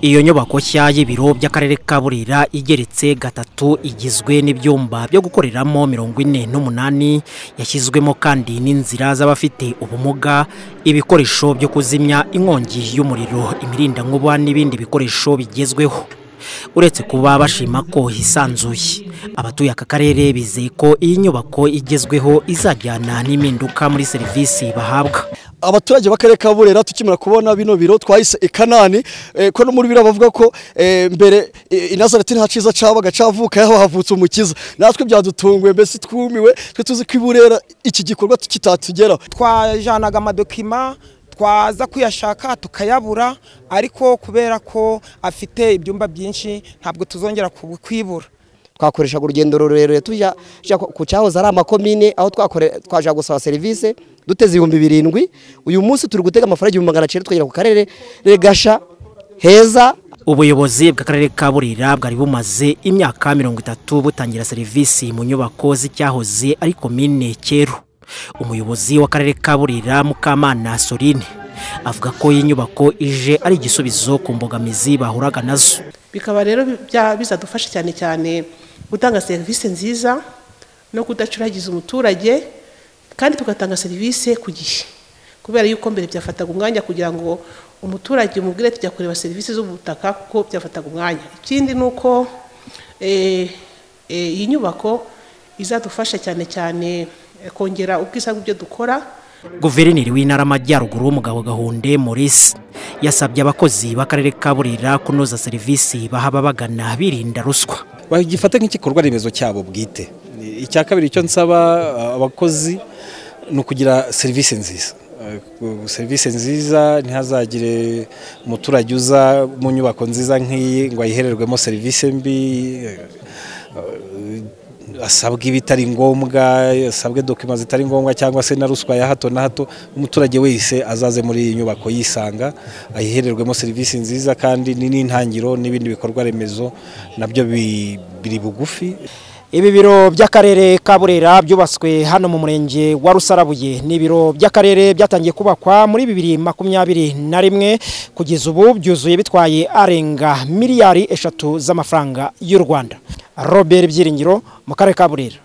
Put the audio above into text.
Iyo nyubako nshya y'ibiro by'akarere ka Burera igeretse gatatu, igizwe n'ibyumba byo gukoreramo 48, yashyizwemo kandi n'inzira z'abafite ubumuga, ibikoresho byo kuzimya inkongi y'umuriro, imirindankuba n'ibindi bikoresho bigezweho. Uretse kuba bashima ko hisanzuye, abatuye aka karere bizeye ko iyi nyubako igezweho izajyana n'impinduka muri serivisi bahabwa. Abaturage b'akarere ka Burera tukimara kubona bino biro twahise ikanani, ko no muri biro bavuga ko mbere i Nazareti nta ciza cabaga, cavuka yaho havutse umukiza. Natwe byadutunguye, mbese twumiwe, twe tuzi ko i Burera iki gikorwa kitatugeraho. Twajanaga amadokima, twaza kuyashaka tukayabura, ariko kubera ko afite ibyumba byinshi ntabwo tuzongera kwibura. Twakoreshaga urugendo rurerure tujya ku cyahoze ari amakomine, aho twaje gusaba serivisi duteze 7000. Uyu munsi turi gutega amafaranga 1900 twagera ku karere Regasha heza. Ubuyobozi bw'akarere ka Burera bwari bumaze imyaka 30 butangira serivisi mu nyubako z'icyahoze ari komine Cyeru. Umuyobozi w'akarere ka Burera, Mukamana Sorine, avuga ko iyi nyubako ije ari igisubizo ku mbogamizi bahuraga nazo. Bikaba rero bizadufasha cyane cyane gutanga serivisi nziza no kudacuragiza umuturage, kandi tugatanga serivisi ku gihe, kubera yuko mbere byafataga umwanya kugira ngo umuturage umubwire tujya kureba serivisi z'ubutaka, kuko byafataga umwanya. Ikindi ni uko iyi nyubako izadufasha cyane cyane kongera ubwiza bw'ibyo dukora. Guverineri w'Intara y'Amajyaruguru, Mugabo Gahunde Maurice, yasabye abakozi b'akarere ka Burera kunoza serivisi baha ababagana birinda ruswa. Bagifata nk'igikorwa remezo cyabo bwite. Icya kabiri icyo nsaba abakozi ni ukugira serivisi nziza. Serivisi nziza, ntihazagire umuturage uza mu nyubako nziza nk'iyi ngo ayihererwemo serivisi mbi, asabwe ibitari ngombwa, asabwe dokima zitari ngombwa, cyangwa se na ruswa ya hato na hato. Umuturage wese azaze muri iyi nyubako yisanga, ayihererwemo serivisi nziza, kandi ni n'intangiro n'ibindi bikorwa remezo nabyo biri bugufi. Ibi biro by'akarere ka Burera byubatswe hano mu murenge wa Rusarabuye. Ni ibiro by'akarere byatangiye kubakwa muri 2021, kugeza ubu byuzuye bitwaye arenga miliyari 3 z'amafaranga y'u Rwanda. Robert Byiringiro mu karere ka Burera.